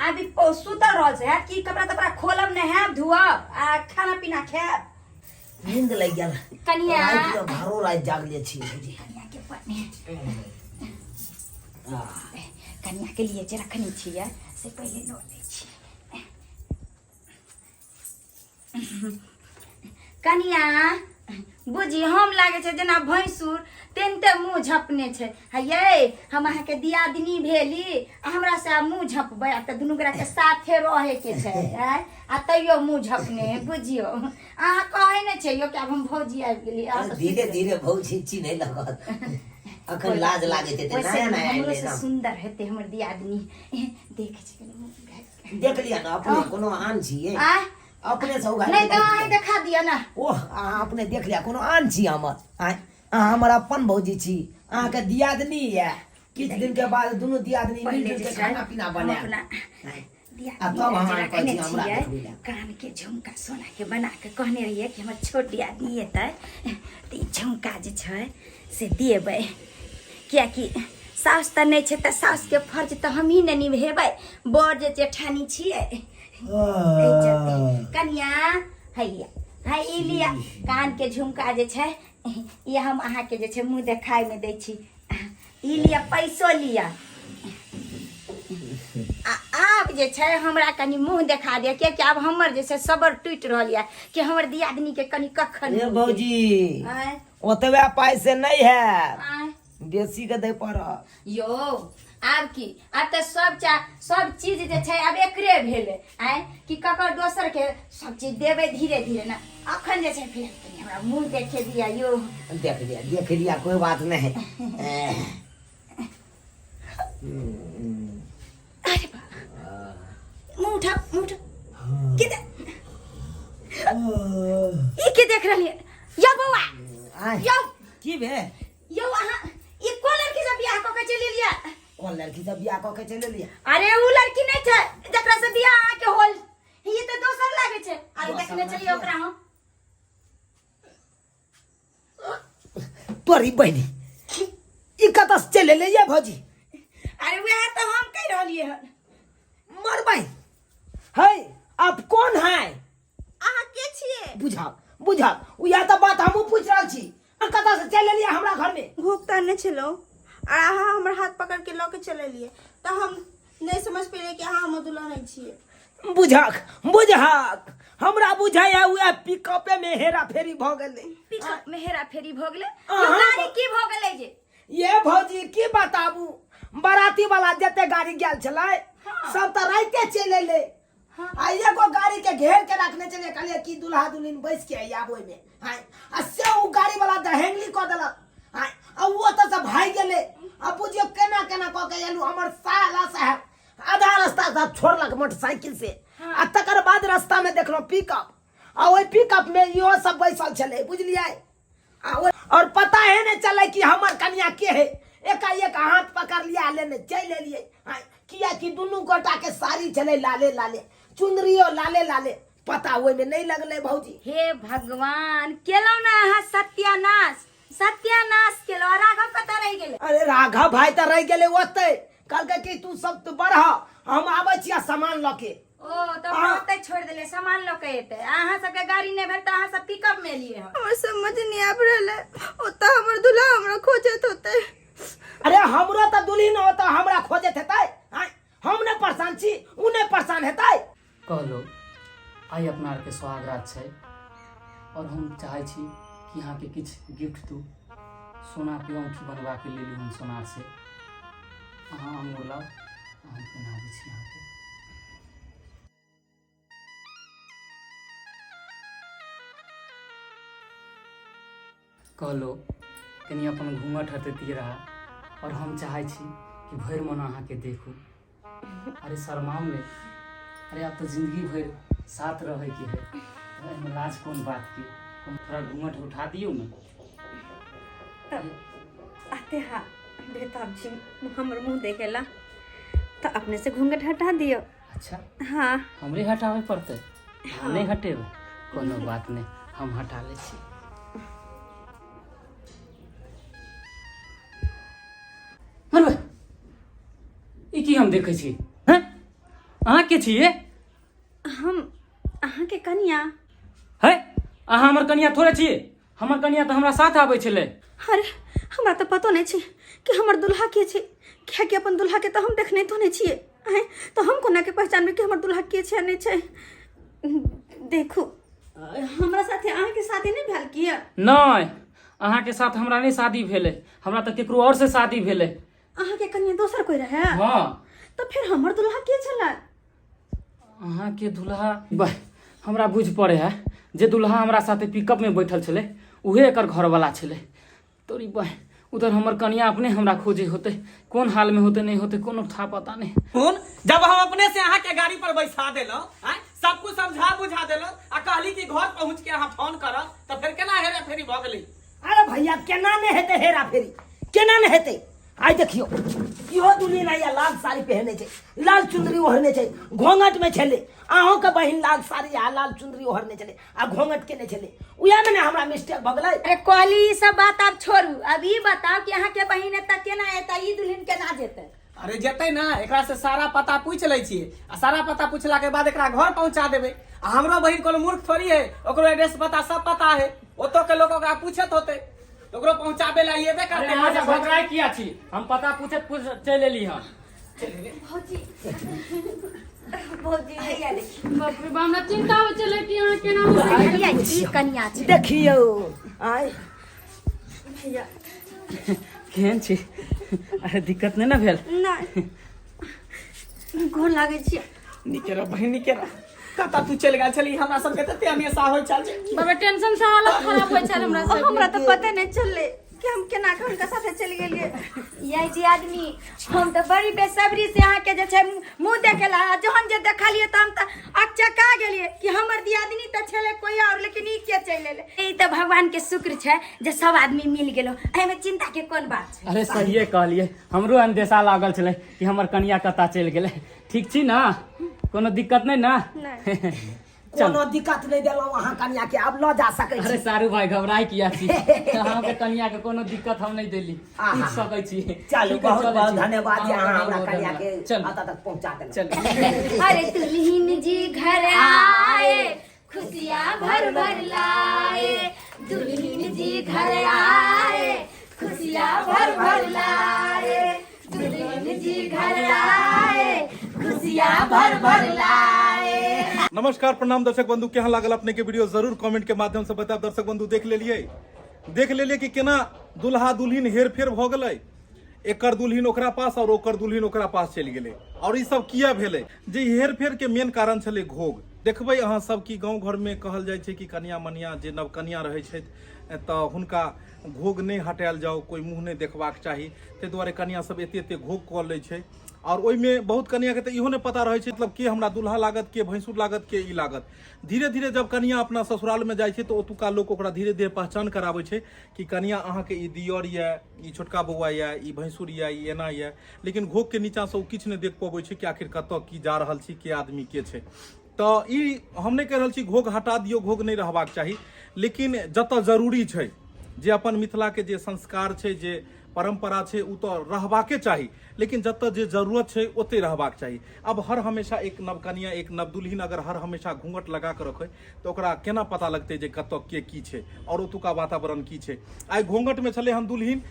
आब ई सुतल रहल छै हैत कि कपड़ा तपड़ा खोलब नहायब धोअब आ खाना पीना खायब नींद लागि गेल कनिया राति मे भरो राति जागले छी भौजी कनिया के पानि कनिया के लिए जे रखने छियै से पहिले लऽ लै छी कनिया बुझी हम लागै छै जेना भैंसुर तेनते मुँह झपने छै हे यै हम अहाँके दियादनी भेली आ हमरा से आब मुँह झपबै आब तऽ दुनू गोटाके साथे रहैके छै आँय आ तैयो मुँह झपने है बुझियौ अहाँ कहै नहि छै यौ कि आब हम भौजी आबि गेली अहाँ तऽ धीरे धीरे भौजी चिन्है लगत अखन लाज लागैत हेतै वैसे नया नया हमरो एलै से ने सुंदर हेतै हमर दियादनी देखै छै कनि मुँह उघारि देख लिअ ने अपने कोनो आन छियै आँय अपने से उघारि नहि के तऽ देख अहाँ लिअ। देखा दिअ ने ओह अहाँ अपने देख लिअ कोनो आन छी हमर आँय अहाँ हमर अपन भौजी छी अहाँके दियादनी यऽ किछु दिन के बाद दुनू दियादनी पहिले मिलजुल जे के छै, खाना पीना हम बनायब अपना आँय। दियादनी आ तब लए हम जे अहाँके कहै रखने छी हमरा छियै देखबै लए कानके झुमका सोनाके बना कऽ कहने रहियै कि हमर छोट दियादनी एतै तऽ ई झुमका जे छै से देबै किएकि साउस तऽ नहि छै तऽ साउसके फर्ज तऽ हमही ने निभेबै बड़ जे जेठानी छियै एहि चलते कनिया हैया है ई लिअ कानके झुमका जे छै ई हम अहाँके जे छै मुँह देखाइमे दै छी ई लिअ पैसो लिअ आ आब जे छै हमरा कनि मुँह देखा दिअ कियाकि आब हमर जे छै सबर टूटि रहल यऽ कि हमर दियादनीके कनि कखन ए भौजी आँय ओतबे पाइ से नहि हैत आँय बेसी के दै पड़त यौ आब की आब तऽ सब चा सब चीज जे छै आब एकरे भेलै आँय कि ककर दोसर के सब चीज देबै धीरे धीरे ने अखन जे छै फिलहाल कनि हमरा मुँह देखे दिअ यौ देख लिया देख लिया कोई बात नहीं अरे बा मुँह उठा मुँह उठा के दे ई के देख रहलियै यौ बौआ यौ की भेल यौ अहाँ ई कोन लड़की से बियाह कऽ के चलि एलियै कोन लड़की से बियाह कऽ के चलि एलियै अरे उ लड़की नहीं छै जकरा से बियाह अहाँ के होल ई तऽ दोसर लागे छै अरे दोसर देखने चलिए ओकरा हम तोरी बहिनी ई कतऽ से चलि एलै ये भौजी अरे वएह तऽ हम कहि रहलियै हन मरबै है आप कौन है अहाँ के छियै बुझाओ बुझाओ उएह तऽ बात हमहूँ पूछि रहल छी आ कतऽ से चलि एलियै हमरा घरमे भूख तऽ नहि छलौ और अहाँ हमर हाथ पकड़ के लऽ के चलि एलियै तऽ हम नहि समझ पेलियै कि अहाँ हमर दुल्हा नहि छियै बुझक बुझक हमरा बुझाइया उएह पिकअपे मे हेरा फेरी भऽ गेलै पिकअप में हेरा फेरी भऽ गेलै अहाँ यौ गाड़ी की भऽ गेलै जे ये भौजी की बताबू बराती वाला जते गाड़ी गेल छलै सब तऽ राइते चलि एलै आ एगो गाड़ी के घेर के रखने छलियै कहलियै कि दुल्हा दुल्हिन बैस के आब ओहिमे आँय आ से ओ गाड़ी वाला दहेंगली कऽ देलक आँय आ ओ ओतऽ से भागि गेलै आ बुझियौ केना केना कऽ के एलहुँ हमर साला साहेब आधा रास्ता साहब छोड़लक मोटरसाइकिल से आ तकर बाद रास्ता में देखलहुँ पिकअप आ ओहि पिकअप में इहो सब बैसल छलै बुझलियै आ और पता है नहीं चले कि हमर कनिया के है एकाएक हाथ पकड़ लिया लेने चलि एलियै आँय, किया कि दुनू गोटा के साड़ी छलै लाले लाले चुनरियो लाले लाले पता ओहिमे नहि लगलै भौजी हे भगवान केलहुँ ने अहाँ सत्यानाश सत्यानाश केलहुँ आ राघव कतऽ रहि गेलै अरे राघव भाई तऽ रहि गेलै ओतै कहलकै कि तू सब तऽ बढ़ हम आबै छियै सामान लऽ के ओ तऽ ओकरा ओतै छोड़ि देलियै सामान लऽ के एतै अहाँ सबके गाड़ी नहि भेल तऽ अहाँ सब पिकअप मे एलियै हन हमर समझ नहीं आबि रहल है ओतऽ हमर दूल्हा हमरा खोजत होतै अरे हमरो तऽ दुल्हिन ओतऽ हमरा खोजैत हेतै आँय, हम नहि परेशान छी ओ नहि परेशान हेतै कहलहुँ आइ अपना आरके सोहागरात छै आओर हम चाहै छी कि अहाँके किछु गिफ्ट दू। सोनाके औँठी बनबाके लेलहुँ हम सोनारसँ। अहाँ अङ्गूर लाउ, हम पहिनाबै छी अहाँके। कहलो कनि अपन घूँघट हटैतियै रहा आओर हम चाहै छी कि भरि मन अहाँके देखू। अरे शर्माउ नहि, अरे आब तऽ जिंदगी भरि साथ रहैके है, तऽ एहिमे लाज कोन बातके? थोड़ा घूँघट उठा दियौ ने। तऽ आते हा बेताब छी हमर मुँह देखेला, तऽ अपने से घूँघट हटा दियौ। अच्छा। हाँ। हमरे हटाबै पड़तै? अहाँ नहि हटेबै? कोनो बात नहि, हम हटा लै छी। मरबै, ई की हम देखै छी? हैं, अहाँ के छियै? हम अहाँके कनिया। है, अहाँ हमर कनिया थोड़े छियै। हमर कनिया तऽ हमरा साथ आबै छलै। अरे हमरा तऽ पतो नहि छै कि हमर दुल्हा के छै, कियाकि अपन दुल्हा के तऽ हम देखने तो नहि छियै। आँय, तऽ हम कोना के पहचानबै कि हमर दुल्हा के छै आ नहि छै? देखू, हमरा साथे अहाँके शादी नहि भेल की? नहि, अहाँके साथ हमरा नहि शादी भेलै, हमरा तऽ केकरो और से शादी भेलै। अहाँके कनिया दोसर कोई रहे? हाँ। तऽ फिर हमर दुल्हा के छलै? अहाँके दुल्हा बाह, हमरा बुझि पड़े है जे दुल्हा हमरा साथे पिकअप में बैठल छलै उहे एकर घरवाला छलै। तोरी बाह, उधर हमर कनिया अपने हमरा खोजे होते, कोन हाल में होते नहीं होते कोनो था पता नहीं। कोन जब हम अपने से अहाँ के गाड़ी पर बैठा देलहुँ, आँय, सब कुछ समझा बुझा देलहुँ आ कहली कि घर पहुँच के अहाँ फोन करब, तऽ फेर केना हेरा फेरी भऽ गेलै? अरे भैया, केना नहि हेतै हेरा फेरी, केना नहि हेतै? आइ देखियौ, इहो दुल्हिन आइया लाल साड़ी पहिरने छै, लाल चुन्दरी ओढ़ने छै, घोंघट में छलै। अहूँके बहिन लाल साड़ी आ लाल चुन्दरी ओढ़ने छलै आ घोंघट केने छलै, उएह में ने हमरा मिस्टेक भऽ गेलै। अरे कहली, ई सब बात आब छोड़ू, अब ई बताओ कि अहाँ के बहिन एतऽ केना एतै, ई दुल्हिन केना जेतै? अरे जेतै ना, एकरा से सारा पता पूछि लै छियै आ सारा पता पूछला के बाद एकरा घर पहुंचा देबै। आ हमरो बहिन कोनो मूर्ख थोड़ी है, ओकरो एड्रेस पता सब पता है, ओतौ के लोग ओकरा पूछत होतै, ओकरो पहुंचाबे ला एबे अरे करतै। अहाँ सब घबराय किया छी? हम पता पूछत पूछ चलि एली हन। भौजी, भौजी, हैया देखी। बाप रे बाप, हमरा चिंता होइ छलै कि अहाँ केना हो। हैया ई कनिया छै। देखियौ आइ। भैया केहन छी? अरे दिक्कत नहि ने भेल? नहि, गोर लागै छी। नीके रह बहिन, नीके रह। कतऽ तू चलि गेल छली? हमरा सबके तते हमेशा होइ छल जे बाबा टेंशन से हालत खराब होइ छल हमरा सबके। हमरा तऽ पते नहि चललै कि हम केना कऽ हुनका साथे चलि गेलियै। यही जी आदमी, हम तऽ बड़ी बेसब्री से अहाँके जे छै मुँह देखे ला, आ जहन जे देखलियै तऽ हम तऽ अकचका गेलियै कि हमर दियादनी तऽ छलै कोई और, लेकिन ई के चलि एलै? ई तऽ भगवान के शुक्र छै जे सब आदमी मिल गेलो, एहिमे चिंता के कोन बात छै? अरे सहिए कहलियै, हमरो अंदेशा लागल छलै कि हमर कनिया कतऽ चलि गेलै। ठीक छी ना? कोनो दिक्कत नहि ना? नहि। कोनो दिक्कत नहि देलहुँ अहाँ कनिया के, आब लऽ जा सकै अरे छी। सारू भाई, घबराय किया छी? अहाँके कनिया के कोनो दिक्कत हम नहि देली, आहा। पूछ सकै छी। चलू, ठीक है, बहुत चलै बहुत छी। धन्यवाद जे अहाँ बहुत हमरा बहुत कनिया धन्यवाद। के चलू। एतऽ तक पहुँचा देलहुँ। चलू। अरे दुल्हिन जी घर आए, खुशियाँ भर भर लाए, दुल्हिन जी घर आए, खुशियाँ भर भर लाए, दुल्हिन जी घर आए, खुशियाँ भर भर लाए। नमस्कार, प्रणाम दर्शक बंधु, केहन लागल अपने के वीडियो जरूर कमेंट के माध्यम से बतायब। दर्शक बंधु, देख लेलिए कि केना दुल्हा दुल्हिन हेर फेर भऽ गेलै। एकर दुल्हिन ओकरा पास और ओकर दुल्हिन ओकरा पास चलि गेलै। और ई सब किया भेलै? जे हेर फेर के मेन कारण छलै घोघ। देखबै अहाँ सब कि गाँव घर में कहल जाइ छै कि कनिया मनिया जे नवकनिया रहै छथि तऽ हुनका घोघ नहि हटायल जाउ, कोइ मुँह नहि देखबाक चाही। ताहि दुआरे कनिया सब एते एते घोघ कऽ लै छै। और ओहिमे बहुत कनिया के तऽ इहो नहि पता रहै छै, मतलब के हमरा दुल्हा लागत, के भैंसुर लागत, के ई लागत। धीरे धीरे जब कनिया अपना ससुराल में जाइ छै तऽ ओतुका लोक ओकरा धीरे धीरे पहचान कराबै छै कि कनिया अहाँके ई दियर यऽ, ई छोटका बौआ यऽ, ई भैंसुर यऽ, ई एना यऽ। लेकिन घोघ के नीचा से ओ किछु नहि देख पबै छै कि आखिर कतऽ की जा रहल छी, के आदमी के छै। तऽ ई हम नहि कहि रहल छी घोघ हटा दियौ, घोघ नहि रहबाक चाही, लेकिन जतऽ जरूरी छै, जे अपन मिथिला के जे संस्कार छै, जे परंपरा छै, ओ तऽ रहबाके चाही, लेकिन जतऽ जे जरूरत छै ओतहि रहबाक चाही। आब हर हमेशा एक नवकनिया, एक नवदुल्हिन अगर हर हमेशा घूंघट लगा कऽ रखै तऽ ओकरा केना पता लगतै जे कतऽ के की छै और ओतुका वातावरण की छै? आइ घोंघट में छलै हन दुल्हिन,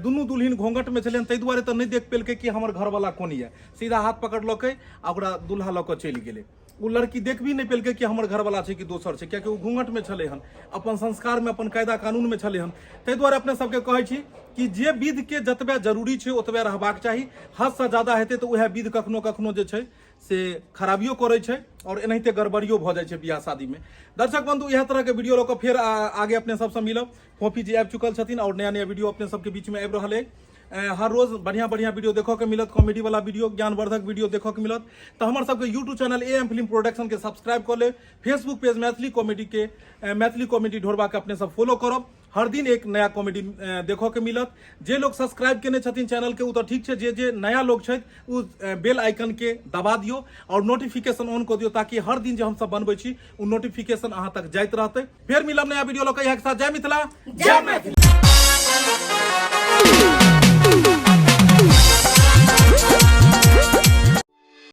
दुनू दुल्हिन घोंघट में छलै हन, ताहि दुआरे तऽ नहि देख पेलकै कि हमर घरवाला कोन यऽ। सीधा हाथ पकड़लकै आ ओकरा दुल्हा लऽ कऽ चलि गेलै। ओ लड़की देख भी नहि पेलकै कि हमर घरवाला छै कि दोसर छै, कियाकि ओ घूंघटमे छलै हन, अपन संस्कारमे अपन कायदा कानूनमे छलै हन। ताहि दुआरे अपने सबके कहै छी कि जे विधके जतबे जरूरी छै ओतबे रहबाक चाही। हदसँ ज्यादा हेतै तऽ उएह विध कखनो कखनो जे छै से खराबियो करै छै आओर एनाहिते गड़बड़ियो भऽ जाइ छै बियाह शादीमे। दर्शक बंधु, इएह तरहके वीडियो लऽ कऽ फेर आगे अपने सबसँ मिलब। फोफी जी आबि चुकल छथिन आओर नया नया वीडियो अपने सबके बीचमे आबि रहल अइ। हर रोज बढ़िया बढ़िया वीडियो देखऽ के मिलत, कॉमेडी वाला वीडियो, ज्ञानवर्धक वीडियो देखऽ के मिलत। तऽ हमर सबके YouTube channel A M film production के सब्सक्राइब कऽ लेब, फेसबुक पेज मैथिली कॉमेडी के मैथिली कॉमेडी ढोरबा के अपने सब फॉलो करब। हर दिन एक नया कॉमेडी देखऽ के मिलत। जे लोग सब्सक्राइब केने छथिन चैनल के ओ तऽ ठीक छै, जे जे नया लोग छथि ओ बेल आइकन के दबा दियौ आओर नोटिफिकेशन ऑन कऽ दियौ, ताकि हर दिन जे हमसब बनबै छी ओ नोटिफिकेशन अहाँ तक जाइत रहतै। फेर मिलब नया वीडियो लऽ कऽ, इएह के साथ जय मिथिला जय मैथिली।